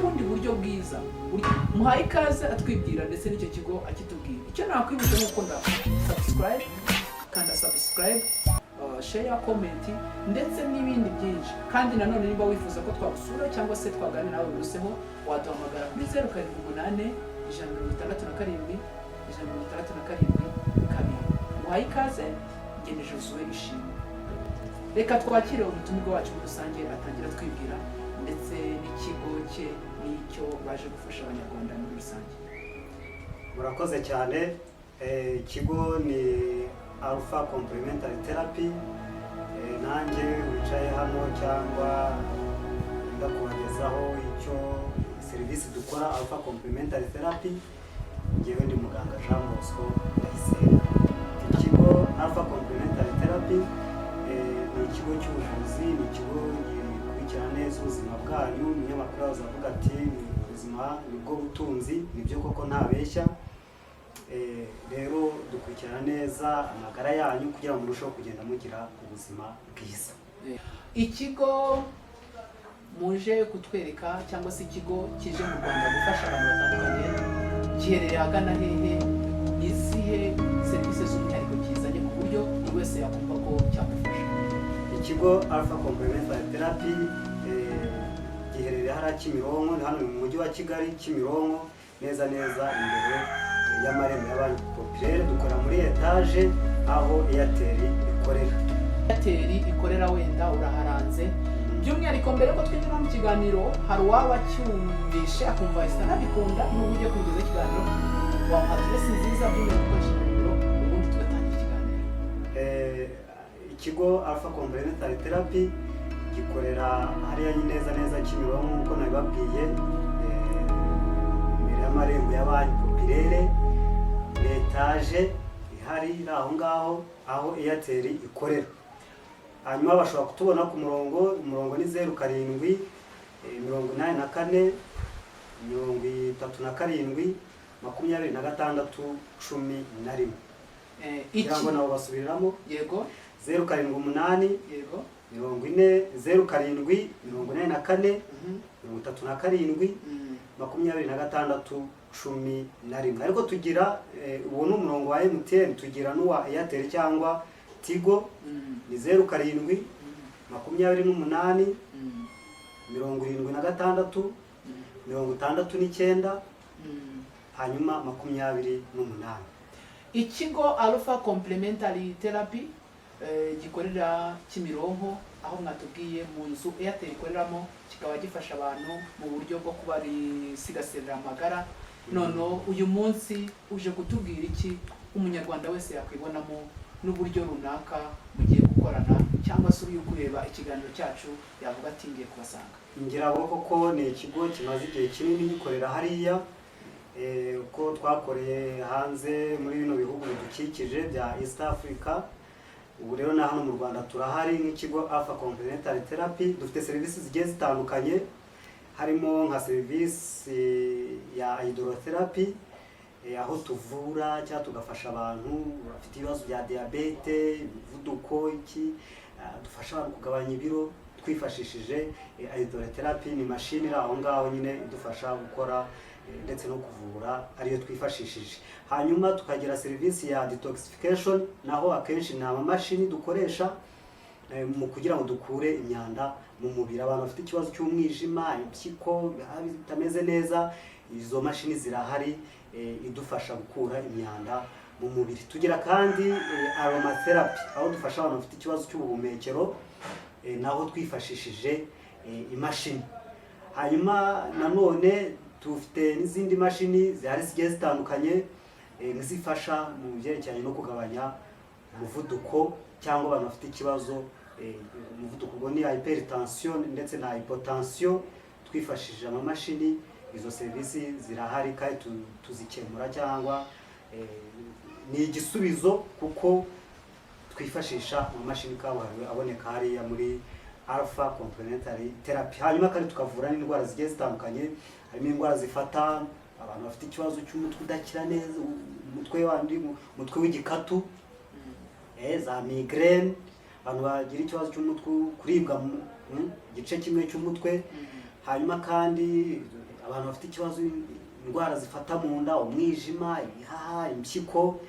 ubundi buryo bwiza. Muhaye ikaze atwibwira ndetse n'icyo kigo akitubwira. Icyo nakwibutsa ni ukunda subscribe, kanda subscribe, share, comment ndetse n'ibindi byinshi. Kandi nanone niba wifuza ko twagusura cyangwa se twaganira nawe biruseho, waduhamagara kuri 0781671672. Muhaye ikaze. Ngende Josué Ishimwe. Reka twakire umutumirwa wacu muri rusange, atangira twibwira ndetse n'ikigo cye n'icyo baje gufasha Abanyarwanda muri rusange. Murakoze cyane. Ikigo ni Alpha Complementary Therapy. Nanjye wicaye hano cyangwa wenda kubagezaho icyo serivisi dukora, Alpha Complementary Therapy, ngewe ndi muganga Jean Bosco Ndayisenga. Ikigo Alpha Complementary Therapy ni ikigo cy'ubuvuzi, ni ikigo gikurikirana neza ubuzima bwanyu. Umunyamakuru yahoze avuga ati: "Ni ubuzima nibwo butunzi." Nibyo koko, ntabeshya. Rero dukurikirana neza amagara yanyu kugira ngo murusheho kugenda mugira ubuzima bwiza. Ikigo muje kutwereka cyangwa se ikigo kije mu Rwanda gufasha abantu batandukanye giherereye ahagana hehe? Ni izihe serivisi z'umwihariko kizanye ku buryo buri wese yakumva ko cyamufasha? Ikigo Alpha Complementary Therapy giherereye hariya Kimironko, ni hano mu mujyi wa Kigali, Kimironko, neza neza imbere y'amarembo ya Banki Populaire. Dukora muri etaje aho Airtel ikorera. Airtel ikorera, wenda uraharanze. By'umwihariko, mbere ko twinjira mu kiganiro, hari uwaba acyumvishe akumva ahise anabikunda n'ubu ugiye kugezaho ikiganiro, wamuha aderesi nziza, by'umwihariko ukoresha nimero, ubundi tugatangira ikiganiro. Ikigo Alpha Complementary Therapy gikorera hariya neza neza Kimironko, nk'uko nabibabwiye, imbere y'amarembo ya Banki Populaire, ni etaje ihari iri aho ngaho aho Airtel ikorera. Hanyuma bashobora kutubona ku murongo, umurongo ni 07 84 37 26 11. Kugira ngo Iki nabo basubiriramo. Yego. 078 40 07 84 37 26 11. Ariko tugira uwo ni umurongo wa MTN, tugira n'uwa Airtel cyangwa Tigo, ni 07 28 76 69, hanyuma 28. Ikigo Alpha Complementary Therapy gikorera Kimironko, aho mwatubwiye mu nzu Airtel ikoreramo, kikaba gifasha abantu mu buryo bwo kubarisigasirira amagara. Noneho uyu munsi uje kutubwira iki Umunyarwanda wese yakwibonamo n'uburyo runaka mugiye gukorana, cyangwa se uri kureba ikiganiro cyacu yavuga ati: "Ngiye kubasanga"? Ngira ngo koko ni ikigo kimaze igihe kinini gikorera hariya, uko twakoreye hanze muri bino bihugu bidukikije bya East Africa. Ubu rero na hano mu Rwanda turahari nk'ikigo Alpha Complementary Therapy. Dufite serivisi zigiye zitandukanye, harimo nka serivisi ya hydrotherapy, aho tuvura cyangwa tugafasha abantu bafite ibibazo bya diyabete, imivuduko, iki, dufasha abantu kugabanya ibiro twifashishije hydrotherapy. Ni mashini iri aho ngaho nyine idufasha gukora ndetse no kuvura, ariyo twifashishije. Hanyuma tukagira serivisi ya detoxification, naho akenshi ni amamashini dukoresha mu kugira ngo dukure imyanda mu mubiri. Abantu bafite ikibazo cy'umwijima, impyiko bitameze neza, izo mashini zirahari, idufasha gukura imyanda mu mubiri. Tugira kandi aromatherapy, aho dufasha abantu bafite ikibazo cy'ubuhumekero, naho twifashishije imashini. Hanyuma nanone dufite n'izindi mashini zihari zigiye zitandukanye, nk'izifasha mu byerekeranye no kugabanya umuvuduko, cyangwa abantu bafite ikibazo umuvuduko, ubwo ni hypertension ndetse na hypotension, twifashishije amamashini. Izo serivisi zirahari kandi tuzikemura cyangwa ni igisubizo, kuko twifashisha amamashini kabuhariwe aboneka hariya muri Alpha Complementary Therapy. Hanyuma kandi tukavura n'indwara zigiye zitandukanye, harimo indwara zifata abantu bafite ikibazo cy'umutwe udakira neza, umutwe wandi, umutwe w'igikatu, za migraine, abantu bagira ikibazo cy'umutwe, kuribwa mu gice kimwe cy'umutwe. Hanyuma kandi Abantu bafite ikibazo, indwara zifata mu nda, umwijima, ibihaha, impyiko.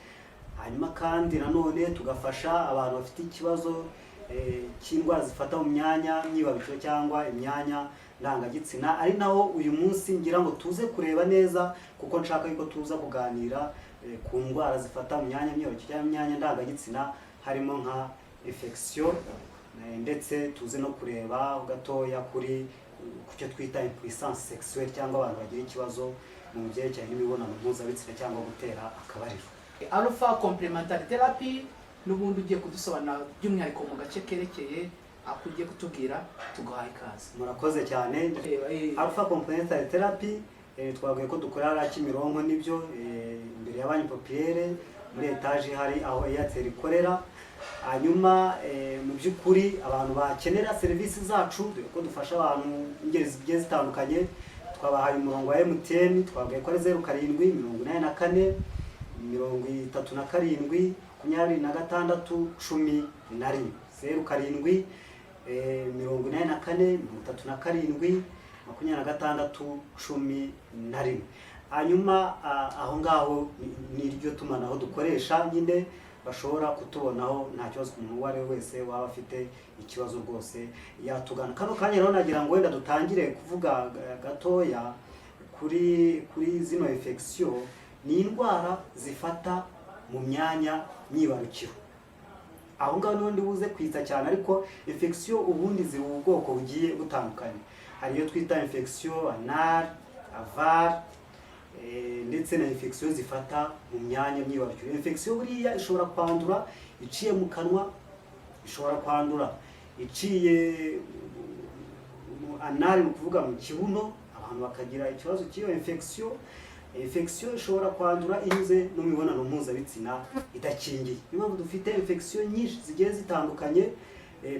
Hanyuma kandi nanone tugafasha abantu bafite ikibazo cy'indwara zifata mu myanya myibarukiro cyangwa imyanya ndangagitsina, ari naho uyu munsi ngira ngo tuze kureba neza, kuko nshaka yuko tuza kuganira ku ndwara zifata mu myanya myibarukiro cyangwa imyanya ndangagitsina, harimo nka infection, ndetse tuze no kureba gatoya kuri ku cyo twita impuissance sexuelle, cyangwa abantu bagira ikibazo mu byerekeranye n'imibonano mpuzabitsina cyangwa gutera akabariro. Alpha Complementary Therapy, n'ubundi ugiye kudusobanura by'umwihariko mu gace kerekeye ako ugiye kutubwira, tuguhaye ikaze. Murakoze cyane. Reba, Alpha Complementary Therapy, twabwiye ko dukorera hariya Kimironko, nibyo, imbere ya Banki Populaire, muri etaje hari aho Airtel ikorera. Hanyuma mu by'ukuri abantu bakenera serivisi zacu, dore ko dufasha abantu ingeri zigiye zitandukanye, twabahaye umurongo wa MTN, twabwiye ko ari 0784 37 26 11, 07 84 37 26 11. Hanyuma aho ngaho ni ryo tumanaho dukoresha nyine, bashobora kutubonaho nta kibazo. Ku muntu uwo ari we wese waba afite ikibazo rwose yatugana. Kano kanya rero nagira ngo wenda dutangire kuvuga gatoya kuri zino infection. Ni indwara zifata mu myanya myibarukiro, aho ngaho niho ndi buze kwita cyane. Ariko infection ubundi ziri ubwoko bugiye butandukanye. Hari iyo twita infection anal, avar, ndetse na infection zifata mu myanya myibarukiro. Infection buriya ishobora kwandura iciye mu kanwa, ishobora kwandura iciye mu anal, ni ukuvuga mu kibuno, abantu bakagira ikibazo cy'iyo infection. Infection ishobora kwandura inyuze no mu mibonano mpuzabitsina idakingiye. Niyo mpamvu dufite infection nyinshi zigiye zitandukanye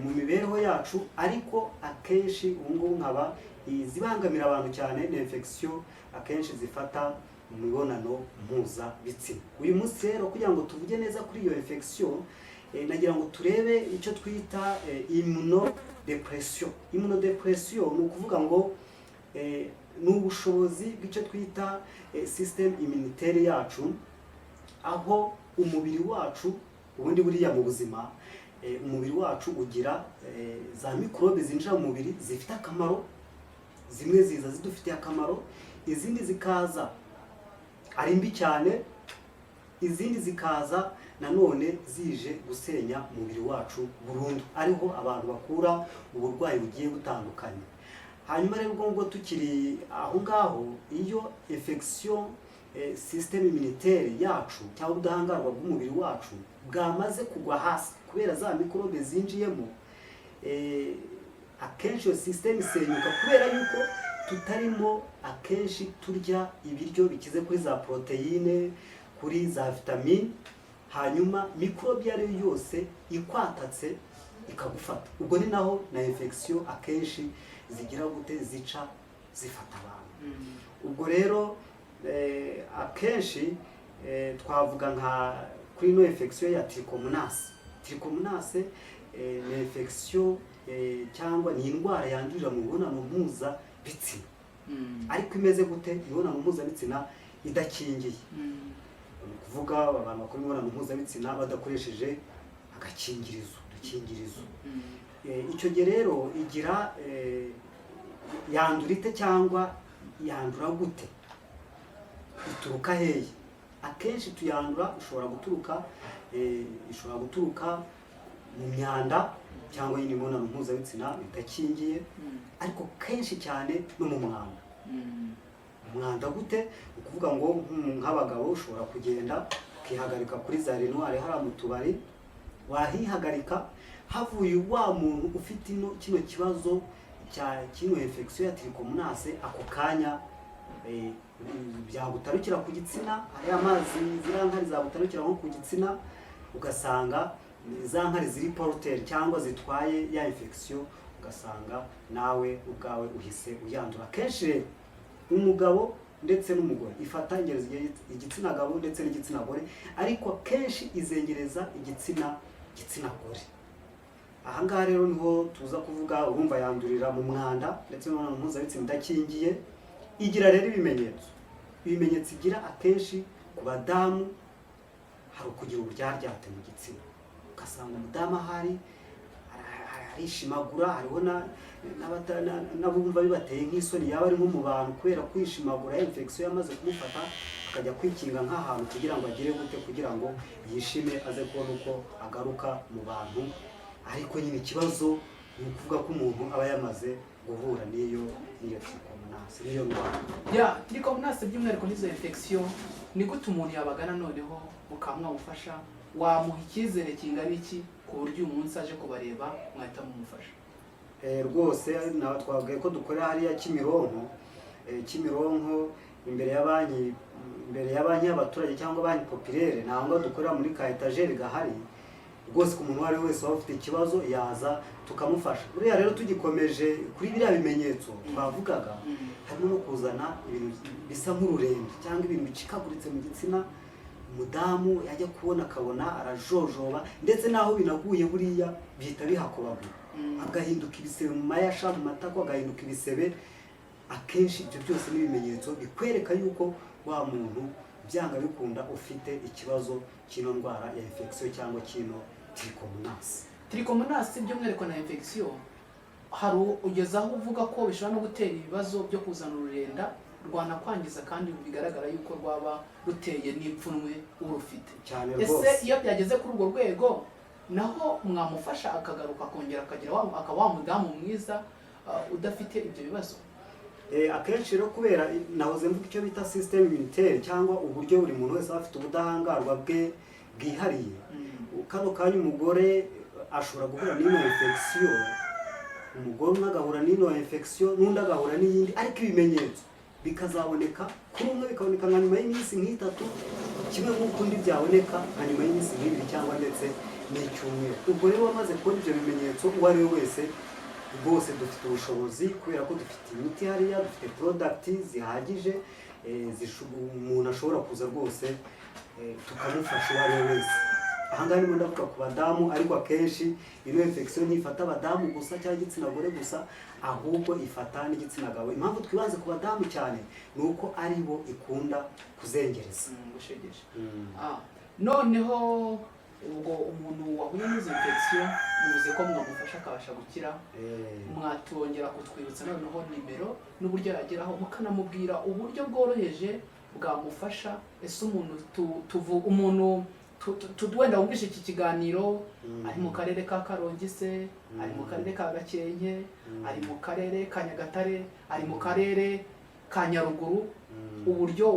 mu mibereho yacu, ariko akenshi ubu ngubu nkaba izibangamira abantu cyane ni infection akenshi zifata mu mibonano mpuzabitsina. Uyu munsi rero, kugira ngo tuvuge neza kuri iyo infection, nagira ngo turebe icyo twita immunodepression. Immunodepression ni ukuvuga ngo ni ubushobozi bw'icyo twita system immunitaire yacu, aho umubiri wacu ubundi buriya mu buzima, umubiri wacu ugira za mikorobe zinjira mu mubiri zifite akamaro. Zimwe ziza zidufitiye akamaro, izindi zikaza ari mbi cyane, izindi zikaza nanone zije gusenya umubiri wacu burundu, ariho abantu bakura uburwayi bugiye butandukanye. Hanyuma rero ubwo ngubwo tukiri aho ngaho, iyo infection, system immunitaire yacu cyangwa ubudahangarwa bw'umubiri wacu bwamaze kugwa hasi kubera za mikorobe zinjiyemo, akenshi iyo system isenyuka kubera yuko tutarimo akenshi turya ibiryo bikize kuri za poroteyine, kuri za vitamine. Hanyuma mikorobe iyo ari yo yose ikwatatse ikagufata, ubwo ni naho na infection akenshi zigira gute, zica zifata abantu. Ubwo rero akenshi twavuga nka kuri ino infection ya trichomonas. Trichomonas ni infection cyangwa ni indwara yandurira mu mibonano mpuzabitsina. Ariko imeze gute? Imibonano mpuzabitsina idakingiye, ni ukuvuga abantu bakora imibonano mpuzabitsina badakoresheje agakingirizo, udukingirizo. Icyo gihe rero igira yandura ite cyangwa yandura gute, ituruka hehe? Akenshi tuyandura ishobora guturuka mu myanda cyangwa nyine imibonano mpuzabitsina idakingiye, ariko kenshi cyane no mu mwanda. Umwanda gute? Ni ukuvuga ngo nk'abagabo ushobora kugenda ukihagarika kuri za urinoir hariya mu tubari, wahihagarika havuye wa muntu ufite ino kino kibazo cya kino infection ya trichomonas, ako kanya byagutarukira ku gitsina, hariya amazi, ziriya nkari zagutarukira nko ku gitsina, ugasanga za nkari ziri porteur cyangwa zitwaye ya infection, ugasanga nawe ubwawe uhise uyandura. Kenshi rero umugabo ndetse n'umugore ifata ingero zigiye, igitsina gabo ndetse n'igitsina gore, ariko kenshi izengereza igitsina gore. Ahangaha rero niho tuza kuvuga, urumva yandurira mu mwanda ndetse n'imibonano mpuzabitsina idakingiye. Igira rero ibimenyetso igira akenshi ku badamu, hari ukugira uburyaryate mu gitsina, ugasanga umudamu ahari arishimagura. Hariho n'abumva bibateye nk'isoni, yaba ari nko mu bantu, kubera kwishimagura ya infection yamaze kumufata, akajya kwikinga nk'ahantu kugira ngo agire gute, kugira ngo yishime, aze kubona uko agaruka mu bantu. Ariko nyine ikibazo ni ukuvuga ko umuntu aba yamaze guhura n'iyo trichomonas, n'iyo ndwara. Ya trichomonas, by'umwihariko n'izo infection, ni gute umuntu yabagana noneho mukaba mwamufasha? Wamuha icyizere kingana iki ku buryo uyu munsi aje kubareba mwahita mumufasha? Rwose na twabwiye ko dukorera hariya Kimironko, Kimironko imbere ya banki y'abaturage cyangwa Banque Populaire. Ntabwo dukorera muri ka etajeri gahari. Rwose ku muntu uwo ari we wese waba ufite ikibazo yaza tukamufasha. Buriya rero tugikomeje kuri biriya bimenyetso twavugaga, harimo no kuzana ibintu bisa nk'ururenda cyangwa ibintu bicikaguritse mu gitsina. Umudamu yajya kubona akabona arajojoba, ndetse n'aho binaguye buriya bihita bihakobagura, agahinduka ibisebe mu mayasha, mu matako agahinduka ibisebe. Akenshi ibyo byose ni ibimenyetso bikwereka yuko wa muntu byanga bikunda ufite ikibazo cy'ino ndwara ya infection cyangwa cy'ino trichomonas. Trichomonas by'umwihariko na infection, hari ugeze aho uvuga ko bishobora no gutera ibibazo byo kuzana ururenda rwanakwangiza, kandi bigaragara yuko rwaba ruteye n'ipfunwe urufite. Cyane Ese rwose. iyo byageze kuri urwo rwego, naho mwamufasha akagaruka akongera akagira akaba wa mudamu mwiza, udafite ibyo bibazo? Akenshi rero kubera nahoze mvuga icyo bita système immunitaire, cyangwa uburyo buri muntu wese aba afite ubudahangarwa bwe bwihariye, kano kanya umugore ashobora guhura n'ino infection, umugore umwe agahura n'ino infection n'undi agahura n'iyindi, ariko ibimenyetso bikazaboneka kuri umwe bikaboneka nka nyuma y'iminsi nk'itatu, kimwe nk'uko undi byaboneka nka nyuma y'iminsi nk'ibiri cyangwa ndetse n'icyumweru. Ubwo rero wamaze kubona ibyo bimenyetso, uwo ari we wese, rwose dufite ubushobozi kubera ko dufite imiti hariya, dufite product zihagije, umuntu ashobora kuza rwose, tukamufasha uwo ari we wese. Ahangaha ndimo ndavuga ku badamu, ariko akenshi ino infection ntifata abadamu gusa cyangwa igitsina gore gusa, ahubwo ifata n'igitsina gabo. Impamvu twibanze ku badamu cyane ni uko ari bo ikunda kuzengereza. Gushegesha. Noneho ubwo umuntu wahuye n'izo infection muvuze ko mwamufasha akabasha gukira. Mwatongera kutwibutsa noneho nimero n'uburyo yageraho, mukanamubwira uburyo bworoheje bwamufasha? Ese umuntu umuntu wenda wumvishe iki kiganiro, ari mu karere ka Karongi se, ari mu karere ka Gakenke, ari mu karere ka Nyagatare, ari mu karere ka Nyaruguru, uburyo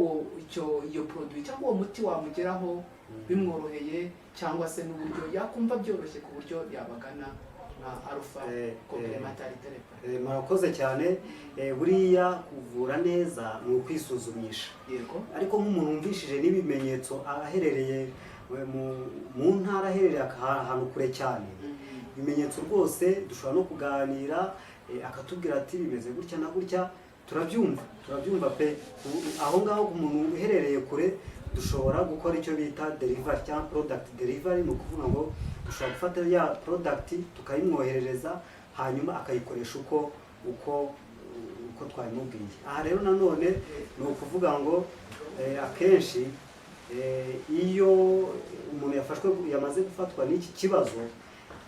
iyo produit cyangwa uwo muti wamugeraho bimworoheye, cyangwa se n'uburyo yakumva byoroshye ku buryo yabagana nka Alpha Complementary Therapy? Murakoze cyane. Buriya kuvura neza ni ukwisuzumisha. Ariko nk'umuntu wumvishije n'ibimenyetso aherereye mu ntara, aherereye ahantu kure cyane, ibimenyetso rwose dushobora no kuganira, akatubwira ati bimeze gutya na gutya, turabyumva, turabyumva pe. Aho ngaho umuntu uherereye kure dushobora gukora icyo bita delivery cyangwa product delivery. Ni ukuvuga ngo dushobora gufata ya product tukayimwoherereza, hanyuma akayikoresha uko twabimubwiye. Aha rero nanone ni ukuvuga ngo akenshi iyo umuntu yafashwe, yamaze gufatwa n'iki kibazo,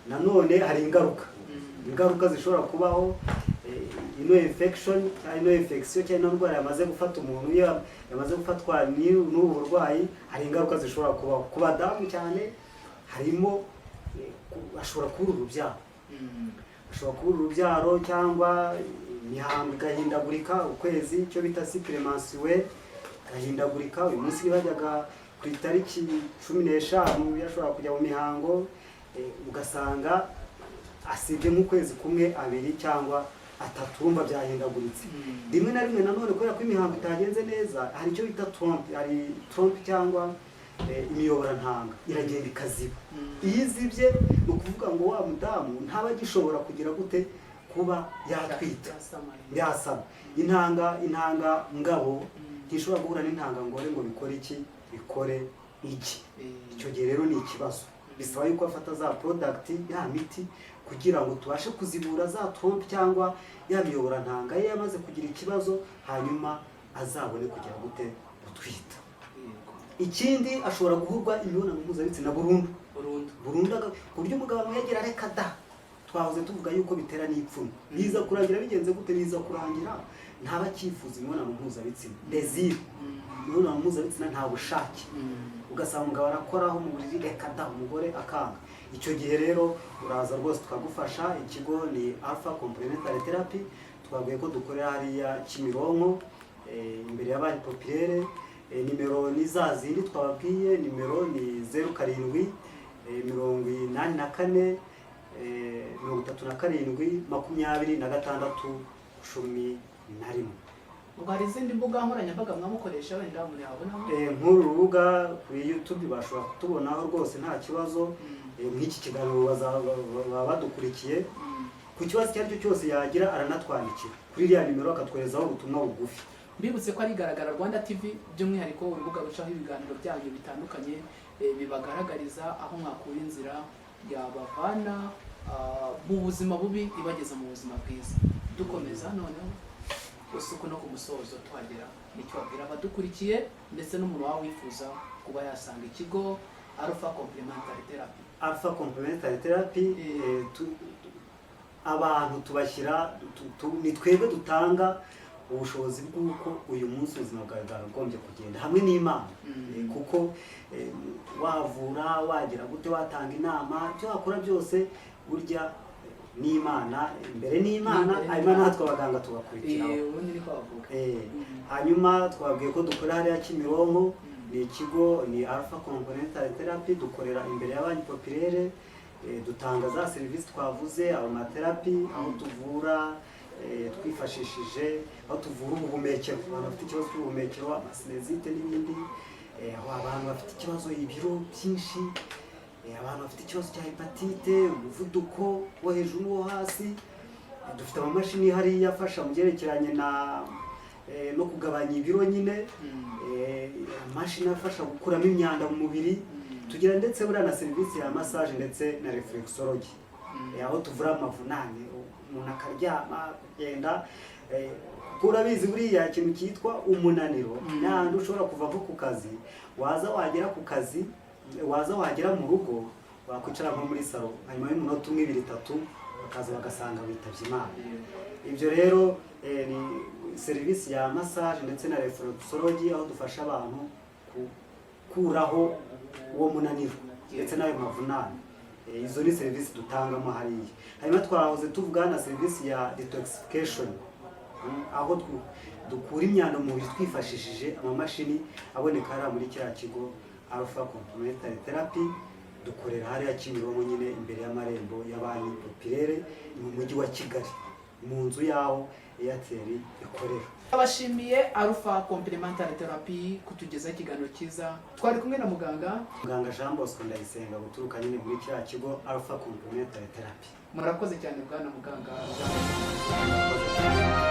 nanone hari ingaruka zishobora kubaho. Ino infection cyangwa ino infection cyangwa ino ndwara yamaze gufata umuntu, iyo yamaze gufatwa n'ubu burwayi, hari ingaruka zishobora kubaho ku badamu cyane. Harimo ashobora kubura urubyaro, ashobora kubura urubyaro cyangwa imihango igahindagurika, ukwezi, icyo bita cycle menstruel igahindagurika. Uyu munsi bajyaga ku itariki 15 yashobora kujya mu mihango, ugasanga asibye nk'ukwezi kumwe, abiri cyangwa atatu, urumva byahindaguritse. Rimwe na rimwe nanone kubera ko imihango itagenze neza, hari icyo bita trompe, hari trompe cyangwa imiyoborantanga iragenda ikaziba. Iyo izibye ni ukuvuga ngo wa mudamu ntaba agishobora kugira gute, kuba yatwita, yasama. Intanga ngabo ntishobora guhura n'intanga ngore ngo bikore iki, bikore igi. Icyo gihe rero ni ikibazo, bisaba yuko afata za product, ya miti, kugira ngo Kugira ngo tubashe kuzibura za trompe cyangwa ya miyoborantanga ye yamaze kugira ikibazo, hanyuma azabone kugira gute? Gutwita. Ikindi, ashobora guhurwa imibonano mpuzabitsina burundu. Burundu. Burundu, ku buryo umugabo amwegera, reka da. Twahoze tuvuga yuko bitera n'ipfunwe. Biza kurangira bigenze gute? Biza kurangira ntaba acyifuza imibonano mpuzabitsina, désir imibonano mpuzabitsina, nta bushake. Ugasanga umugabo arakoraho mu buriri, reka da, umugore akanga. Icyo gihe rero uraza rwose tukagufasha. Ikigo ni Alpha Complementary Therapy. Twabwiye ko dukorera hariya Kimironko, imbere ya Banki Populaire. Nimero ni za zindi twababwiye. Nimero ni 07 84 37 26 11. Ubwo hari izindi mbuga nkoranyambaga mwamukoresha wenda umuntu yabonaho? Nk'uru rubuga kuri YouTube bashobora kutubonaho rwose, nta kibazo. Nk'iki kiganiro baba badukurikiye. Ku kibazo icyo ari cyo cyose yagira, aranatwandikira kuri iriya nimero, akatwoherezaho ubutumwa bugufi. Mbibutse ko ari Igaragara Rwanda TV, by'umwihariko urubuga rucaho ibiganiro byanyu bitandukanye, bibagaragariza aho mwakura inzira yabavana mu buzima bubi ibageza mu buzima bwiza. Dukomeza noneho isuku no ku musozo tuhagera, nicyo wabwira abadukurikiye ndetse n'umuntu waba wifuza kuba yasanga ikigo Alpha Complementary Therapy? Alpha Complementary Therapy, abantu tubashyira ni twebwe dutanga ubushobozi bw'uko uyu munsi ubuzima bwawe bwakagombye kugenda hamwe n'Imana. Kuko wavura, wagira gute, watanga inama, ibyo wakora byose, burya n'Imana imbere n'Imana, Imbere hanyuma n'Imana. natwe abaganga tugakurikiraho. Ubundi niko bavuga. Hanyuma twabwiye ko dukorera hariya Kimironko. Ni ikigo ni Alpha Complementary Therapy, dukorera imbere ya Banki Populaire. Dutanga za serivisi twavuze, aromatherapy, aho tuvura twifashishije, aho tuvura ubuhumekero, abantu bafite ikibazo cy'ubuhumekero, ama sinusite n'ibindi, aho abantu bafite ikibazo ibiro byinshi, abantu bafite ikibazo cya hépatite, umuvuduko wo hejuru n'uwo hasi. Dufite amamashini hariya afasha mu byerekeranye na no kugabanya ibiro nyine, amashini afasha gukuramo imyanda mu mubiri. Tugira ndetse buriya na serivisi ya massage ndetse na reflexology, aho tuvura amavunane, umuntu akaryama akagenda, kuko urabizi buriya ikintu cyitwa umunaniro, n'ahandi ushobora kuva nko ku kazi, waza wagera ku kazi, waza wagera mu rugo, wakwicara nko muri salon, hanyuma y'umunota umwe, ibiri, itatu, bakaza bagasanga witabye Imana. Ibyo rero ni serivisi ya massage ndetse na reflexology, aho dufasha abantu gukuraho uwo munaniro ndetse n'ayo mavunane. Izo ni serivisi dutangamo hariya. Hanyuma twahoze tuvuga na serivisi ya detoxification, aho dukura imyanda mu mubiri twifashishije amamashini aboneka hariya muri kiriya kigo Alpha Complementary Therapy. Dukorera hariya Kimironko nyine, imbere y'amarembo ya Banki Populaire, mu mujyi wa Kigali, mu nzu y'aho Airtel ikorera. Abashimiye Alpha Complementary Therapy kutugezaho ikiganiro cyiza. Twari kumwe na muganga Muganga Jean Bosco Ndayisenga, guturuka nyine muri kiriya kigo Alpha Complementary Therapy. Murakoze cyane, bwana muganga. Murakoze cyane.